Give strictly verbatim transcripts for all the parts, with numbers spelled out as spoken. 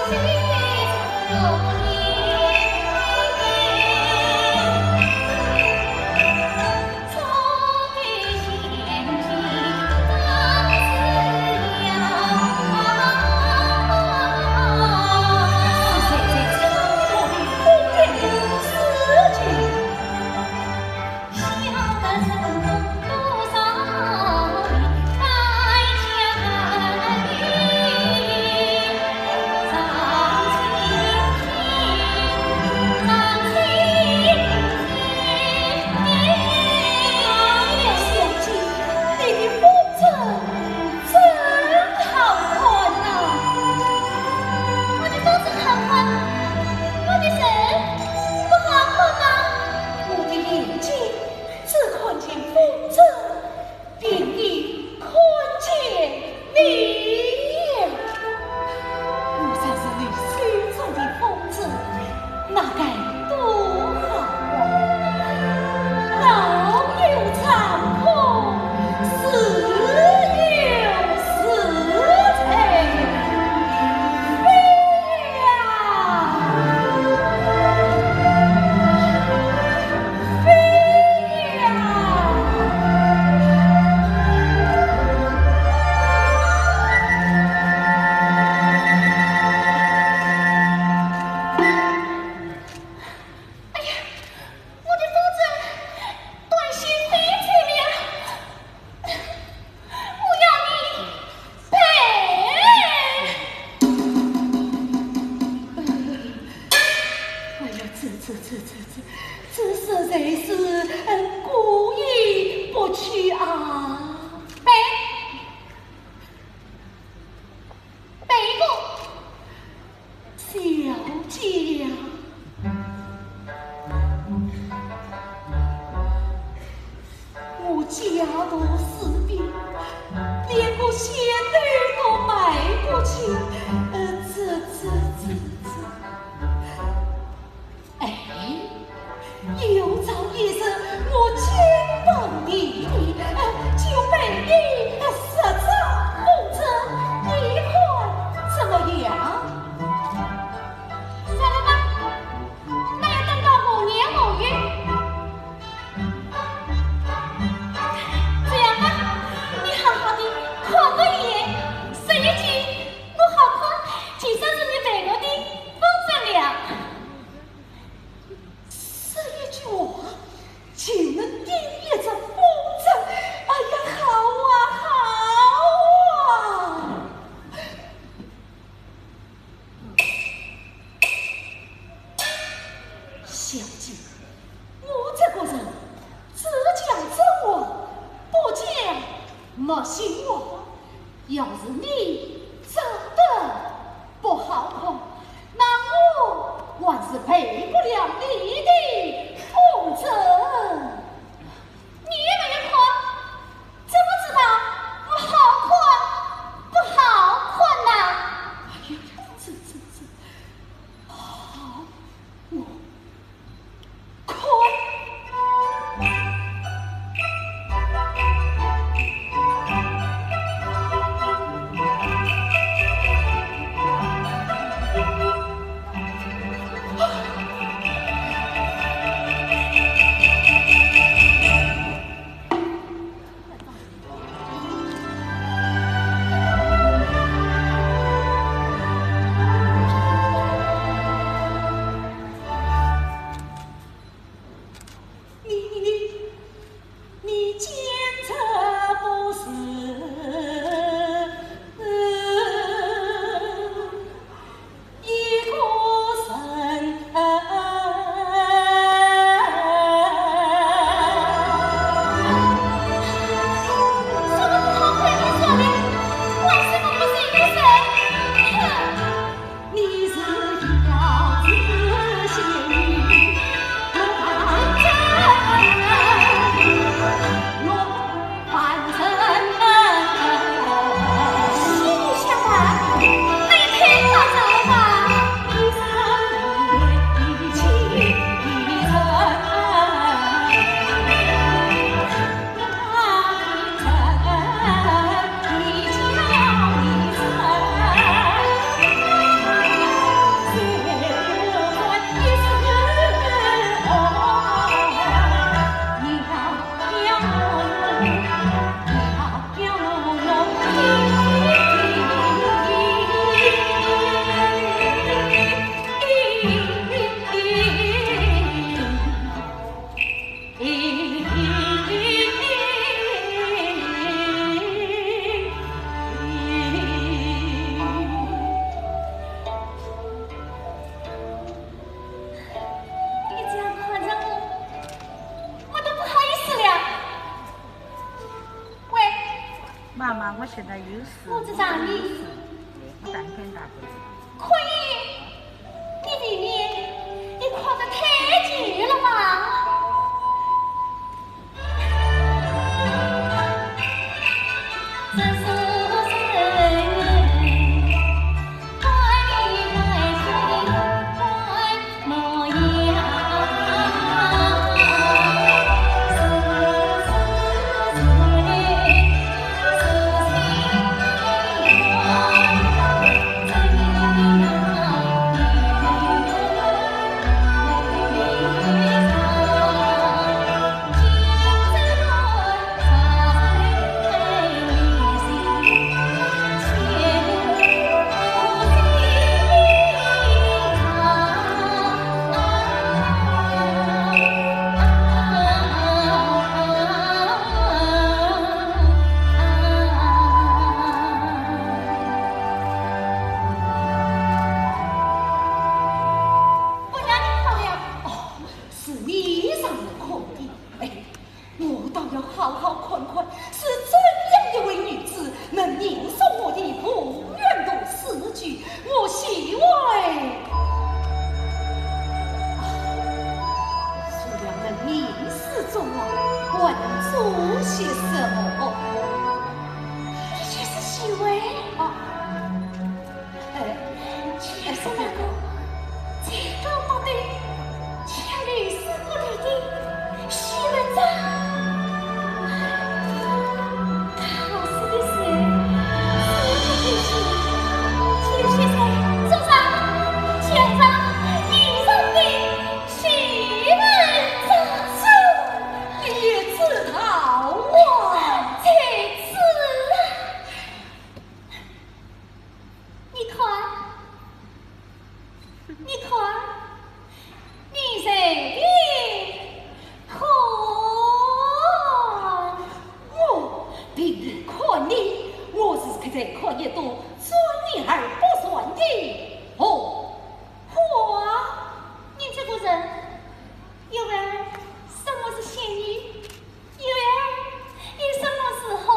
小姐，你的风尘真好看呐！我的风尘好看，我的人不好看吗？我的眼睛只看见风尘，并未看见你呀。我若是你手中的风尘，那该多好啊！老有长空，死有时辰。飞呀，飞呀！哎呀，我的风尘断线飞走了，我要你赔。哎呀，这这这这这，这实在是，呃，过意不去啊！赔，赔不？ 小姐呀，我家徒四壁，连个仙豆都卖不起，呃，这这这这，哎， 有朝一日我金盆洗手，就赔你十丈红尘，你看怎么样？算了吧，那要等到何年何月？这样吧，你好好地看我一眼，说一句我好看，就算是你赔我的风尘了。 说一句话，就能抵一只风尘。哎呀，好啊，好啊！小姐，我这个人只讲真话，不讲没心话。要是你真的 不好看，那我还是赔不了你的风尘。你也没有看，怎么知道我好看不好看呐？哎呀，这这这，好，我 看。现在有事，我这场雨，我担心大不了。可以，你未免也哭得太久了吧？不让你哭了。哦，是你让我哭的。哎，我倒要好好看看，是怎样一位女子能凝缩我的无缘的思绪。我喜欢。啊，除了能吟诗作画，还能做些什么？的确是喜欢。啊，哎，哎，小表哥，这个不对，恰恰是我的喜欢章。考试的时候，是不是？请先生坐上，请上，你上的喜欢章。你也知道啊。在此啊。 你看，你看，你随便看。我凭你看你，我是可在看一朵专一而不全的红花。你这个人，有人什么是仙女？ 有人，你什么时候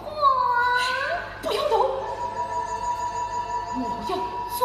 花？不要动！我要抓